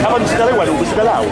Abantu sigale wano kusigala awo.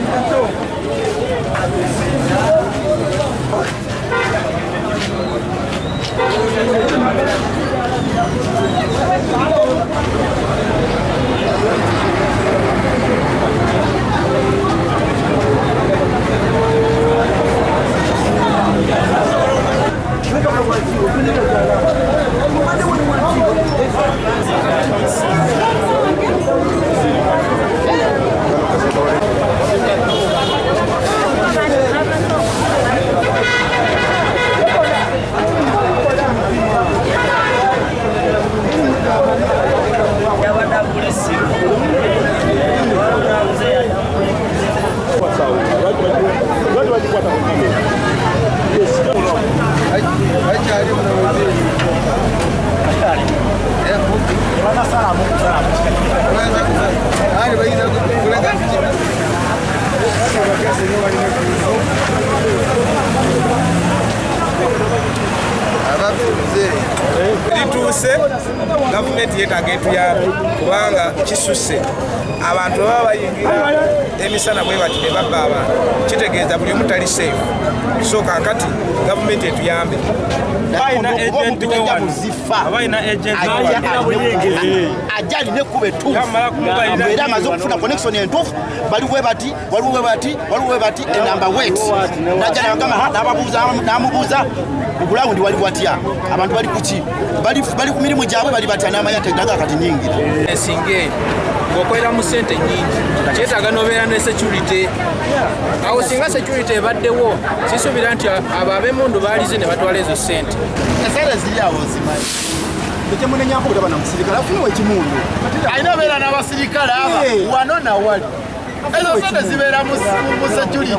Lituuse gavumenti yeetaaga etuyambe kubanga kisusse. Abantu baba bayingira emisana bwe bati ne babba abantu, kitegeeza buli omu tali safe. So kaakati gavumenti etuyambe. Ajja alina ekkubo ettuufu era amaze okufuna connection entuufu. Baliwe bati, waliwo bati, waliwo bati, enamba wet najja nagamba, n'ababuuza, n'amubuuza ku gulawundi wali watya, abantu bali kuki, bali ku mirimu gyabwe, bali batya, n'amanya tenaga kati nyingira. Ensinga eyo ng'okolera mu ssente nnyingi, kyetaaga n'obeera ne security. Awo singa security ebaddewo, sisuubira nti abo ab'emmundu baalize ne batwala ezo ssente. Esente ziri awo zimanyi tekyemunenyako butaba na musirikale afunewo ekimundu. Alina obeera n'abasirikale aba wano nawali, ezo sente zibeera mu security.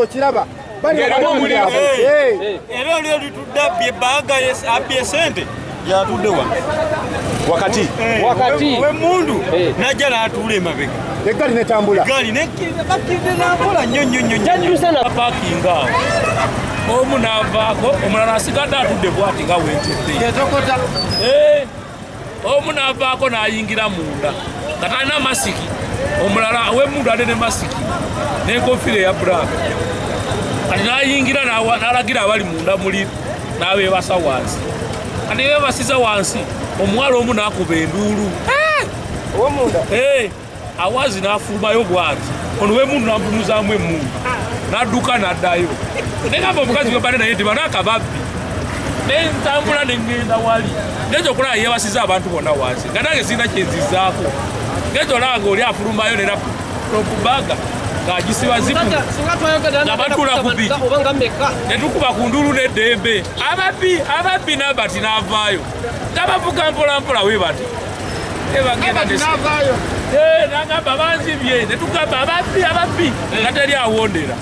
Okiraba. Era oli olitudde abbye ebaaga, abbye sente, yatudde wano. Wakati. Wakati. Wemundu najja n'atuula emabega. Eggali netambula. Gaali nekkiriza, bakkirize n'akola nnyo nnyo nnyo. Pakinga awo, omu n'avaako, omulala asigadde atudde bwati nga wentedde. Ketokota. Omu n'avaako n'ayingira munda nga talina masiki, omulala ow'emmundu ate ne masiki n'enkofiira eya black. Kati n'ayingira n'alagira abali munda muli n'abeebasa wansi. Kati beebasiza wansi, omuwala omu n'akuba enduulu. Awazi n'afulumayo bw'ati, ono w'emmundu n'amutunuzaamu emmundu n'adduka n'addayo. Negamba omukazi gwembadde naye nti bano akababbi. Nentambula neŋŋenda wali, ngenza okulaba yeebasiza abantu bonna wansi, nga nange sirina kyenzizaako. Ngenza olaba nga oli afulumayo ne laptop bag ng'agisiba zipu nga batuula ku biki, ne tukuba ku nduulu n'eddembe, ababbi, ababbi! Nabati n'avaayo nga bavuga mpola mpola we bati ebagenda. Nagamba banzibye, ne tugamba ababbi, ababbi, nga teri awondera,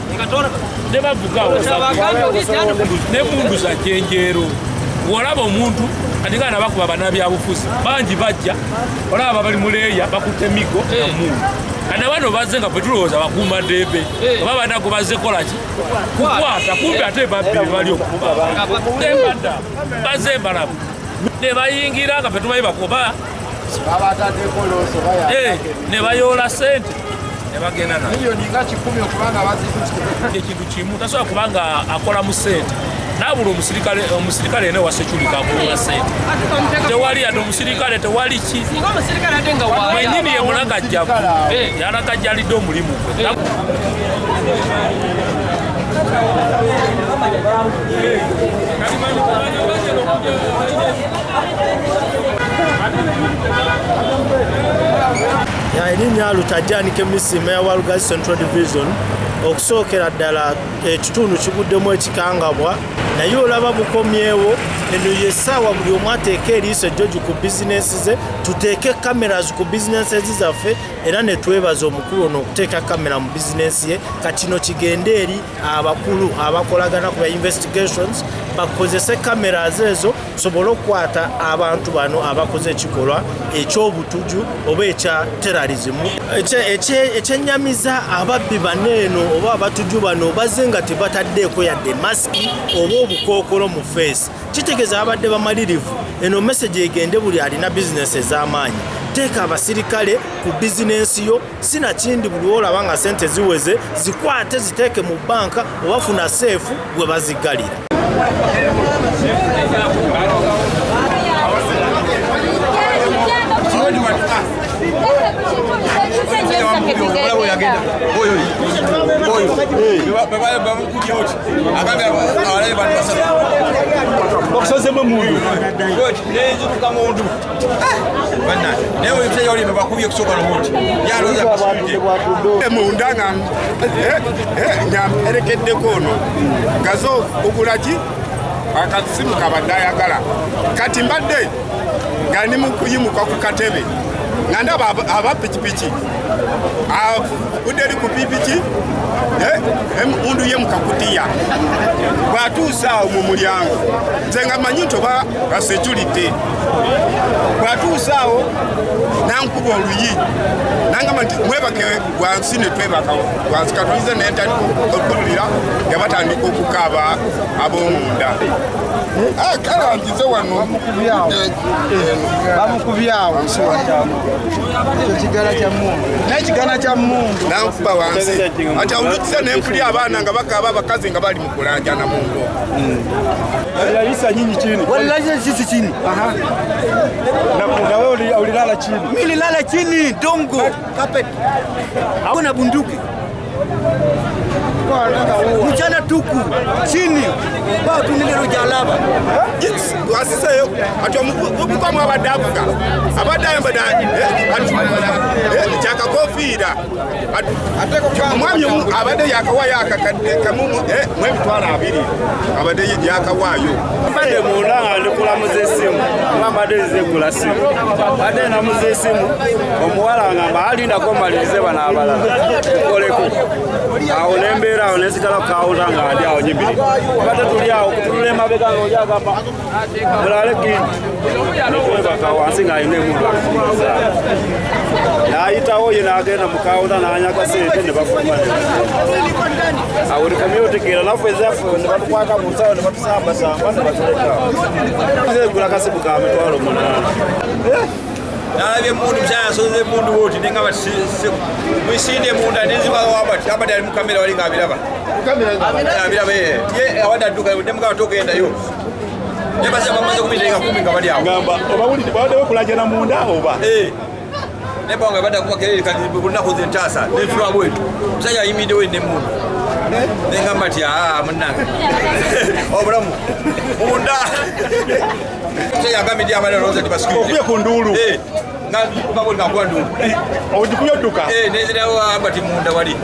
ne bavuga n'emmundu za jjenjeero. Bw'olaba omuntu kati nga nabakuba bannabyabufuzi bangi bajja, olaba bali muleeya bakutte emigo na mmundu. Kati bano bazze nga ffe tulowooza bakuuma ddembe oba banago bazze kola ki, kukwata, kumbe ate babbi be bali okuba. Nebadda bazze embalabu ne bayingira nga ffe tumanyi bakuba. Babataddeko looso. Ne bayoola sente ne bagenda nayo. Miliyoni nga 100 okubanga bazikutte. Ekintu kimu tasobola kubanga akola mu sente nabula omusirikale. Omusirikale ene wa security akulula sente, tewali yadde omusirikale, tewali ki. Mwenyini ye mulagajjavu, yalagajjalidde omulimu gwe. Erinnya Lutajani Kemisi, meya wa Lugazi Central Division. Okusookera ddala, ekitundu kiguddemu ekikangabwa, naye olaba bukomyewo. Eno yessaawa buli omu ateeka eriiso ejjogi ku bizinensi ze, tuteeke cameras ku bizinensi zaffe, era ne twebaza omukulu ono okuteeka kamera mu bizinensi ye. Kati kino kigende eri abakulu abakolagana ku bya investigations, bakozese cameras ezo sobole okukwata abantu bano abakoze ekikolwa ekyobutuju oba ekya terrorism. Ekyenyamiza, ababbi bano eno oba abatuju bano bazze nga tebataddeeko yadde masiki oba obukookolo mu face, kitegeeza babadde bamalirivu. Eno message egende buli alina bizinesi ez'amaanyi: teeka abasirikale ku bizinensi yo, sinakindi buli olaba nga sente ziweze, zikwate ziteeke mu banka oba funa safe gwe baziggalira. Bakusazemu emundu. Nenziruka mundu naye omusajja oli bakubye okusooka nobuti yalooza. Munda nga nga mperekeddeko ono gaze okugula ki akasimu kabadde ayagala. Kati mbadde nga ndi mu kuyimuka ku katebe nga ndaba aba pikipiki avudde eri ku pikipiki, emundu ye mukakutiya. Bw'atuusa awo mu mulyango, nze nga manyi nti oba basecurity, bw'atuusa awo nankuba oluyi nangamba nti mwebake wansi, ne twebaka wansi. Katoyize nentandika okulira nga batandika okukaaba ab'omunda. Ah, kale ngize wano. Bamukubye awo ekigala kya mundu n'ekigana kya mundu. Nankuba wansi ati awulikiza nempulya abaana nga bakaaba, abakazi nga bali mu kulanjana mungo. Walilalisha nyinyi chini? Walilalisha sisi chini. Na wewe ulilala chini? Mimi nililala chini dongo carpet. Hakuna bunduki. Mchana tuku chini. Bao tunilero jalaba. Wasiseyo ati omuvubuka mwabadde avuga abadde ayambadde kyakakofiira. Omwami omu abadde yakawaayo akakadde kamu mu 20,000 abadde yakawaayo. Mbadde munda nga ndi kulamuza essimu, kuba mbadde nzize gula simu. Mbadde namuza essimu, omuwala ngamba alindako malirize bano abalala tukoleko. Awo nembeera awo nensigala kukawuta nga ndi awo nyimiri, mbadde tuli awo kutunula emabega nga oli agamba mulale kindi, netwebaka wansi ng'alina emundu akukiriza n'ayitawo ye n'agenda mu kawuta n'anyaga sente ne bafuluma. Awo tukomye otegeera naffe ezaffe ne batukwata mu nsawo ne batusambasamba ne batuleka. Gula kasimu ka 80,000. Nalabye emundu, musajja yasoze emundu bwoti nengamba mwisinde munda nenziwabati abadde ali mu kamera wali nga abiraba abiraba ye awadde adduka nemugamba togendayo nebasajja bamaze kumiteeka 10 nga bali awo. Ngamba obawulidde babadde bakulajana munda oba? Neba nga badda kuba kelele kati buli ze ntaasa nenfulwa bwetu musajja ayimiriddewo nemundu nengamba nti aa munnange obulamu munda. Musajja agambye nti abadde alowooza nti basecurity. Okubye ku nduulu? Nga babona nga kuba nduulu. Ogikubye odduka? Nenzirawo abati munda wali.